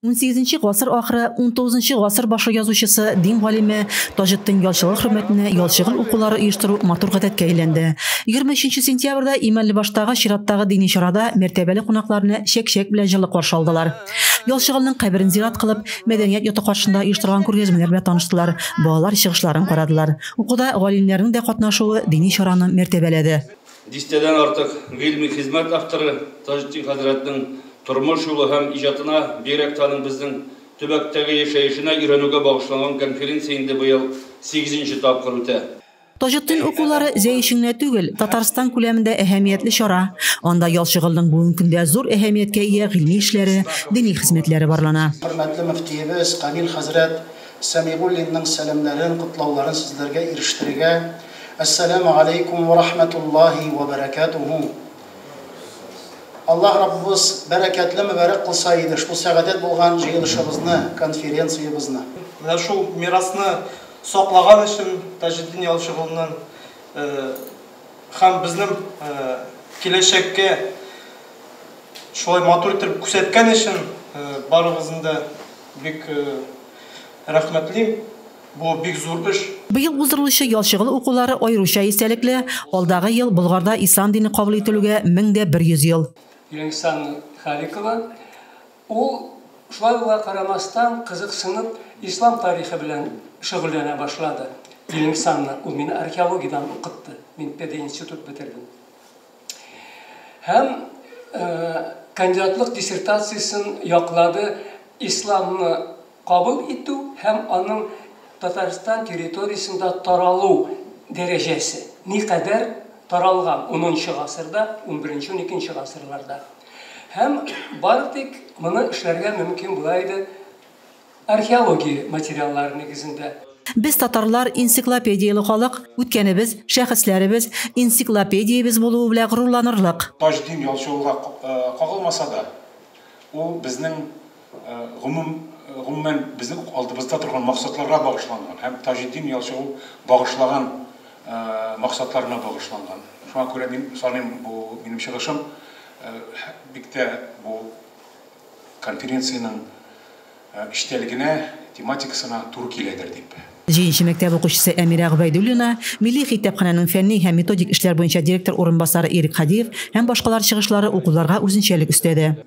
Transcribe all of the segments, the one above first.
Унсигезенче гасыр ахыры, унтугызынчы гасыр башы язучысы, дин галиме Таҗетдин Ялчыгол хөрмәтенә Ялчыгол укулары оештыру матур гадәткә әйләнде. 23 сентябрьдә Имәнлебаштагы чираттагы дини чарада мәртәбәле кунакларны чәк-чәк белән җылы каршы алдылар. Ялчыголның каберен зират кылып, мәдәният йорты каршында оештырылган күргәзмәләр белән таныштылар, балалар чыгышларын карадылар. Укуда галимнәрнең дә катнашуы дини чараны мәртәбәләде. Дистәдән артык гыйльми хезмәт авторы Таҗетдин хәзрәтнең тормыш юлы һәм иҗатына, бигрәк тә аның безнең төбәктәге яшәешенә өйрәнүгә багышланган конференция инде быел сигезенче тапкыр үтә. Таҗетдин укулары Зәй өчен генә түгел, Татарстан күләмендә әһәмиятле чара. Анда Ялчыголның бүгенге көндә зур әһәмияткә ия гыйльми эшләре, дини хезмәтләре барлана. Хөрмәтле мөфтиебез Камил хәзрәт Сәмигуллинның сәламнәрен, котлауларын сезләргә ирештерергә Әссәләмү галәйкүм вә рахмәтуллаһи вә бәрәкәтүһү. Аллаһ Раббыбыз бәрәкәтле мөбарәк кылса иде шул сәгадәт булган җыелышыбызны, конференциябезне. Менә шул мирасны саклаган өчен Таҗетдин Ялчыголның һәм безнең киләчәккә шулай матур итеп күрсәткән өчен барыгызны да бик рәхмәтлим. Бу бик зур эш. Быел уздырылучы Ялчыгол укулары аеруча истәлекле, алдагы ел Болгарда ислам дине кабул ителүгә 1100 ел. Юлингсан Халикова, ул шулай булуга карамастан, кызыксынып, ислам тарихы белән шөгыльләнә башлады. Юлингсанны ул мине археологиядән укытты, мин пединститут бетердем. Һәм кандидатлык диссертациясен яклады исламны кабул итү һәм аның Татарстан территориясендә таралу дәрәҗәсе никадәр таралган унынчы гасырда, унберенче, уникенче гасырларда. Һәм бары тик моны эшләргә мөмкин була иде археология материаллары нигезендә. Без татарлар энциклопедияле халык, үткәнебез, шәхесләребез, энциклопедиябез булуы белән горурланырлык. Таҗетдин Ялчыголга кагылмаса да, ул безнең гомум, гомумән безнең алдыбызда торган максатларга багышланган һәм Таҗетдин Ялчыгол багышлаган максатларына багышланган. Шуңа күрә мин саныйм, бу минем чыгышым бик тә бу конференциянең эчтәлегенә, тематикасына туры киләдер дип. Җиденче мәктәп укучысы Әмирә Гобәйдуллина, Милли китапханәнең фәнни һәм методик эшләр буенча директор урынбасары Ирек Хадиев һәм башкалар чыгышлары укуларга үзенчәлек өстәде.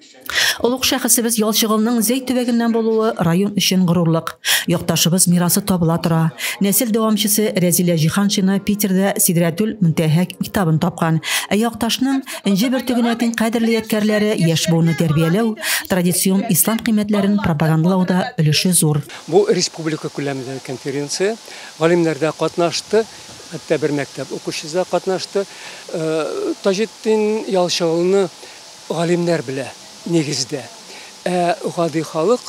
Олуг шәхесебез Ялчыголның Зәй төбәгеннән булуы район өчен горурлык. Якташыбыз мирасы табыла тора. Нәсел дәвамчысы Рәзилә Җиһаншина Питерда Сидрәтүл Мөнтәһә китабын тапкан. Ә якташның энҗе бөртегенә тиң кадерле ядкәрләре яшь буынны тәрбияләү, традицион ислам кыйммәтләрен пропагандалауда өлеше зур. Бу республика күләмендәге конференция. Галимнәр дә катнашты, хәтта бер мәктәп укучысы да катнашты. Таҗетдин Ялчыголны галимнәр белә нигездә, ә гади халык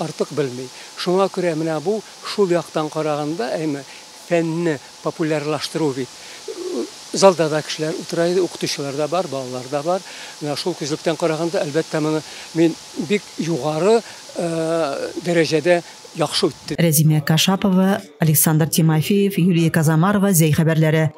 артык белми. Шуңа күрә менә бу шул яктан караганда, әйме, фәнне популярлаштыру бит. Залда да кешеләр утыра иде, укытучылар да бар, балалар да бар. Менә шул күзлектән караганда, әлбәттә, моны мин бик югары дәрәҗәдә яхшы үтте. Рәзимә Кашапова, Александр Тимофеев, Юлия Казамарова, Зәй хәбәрләре.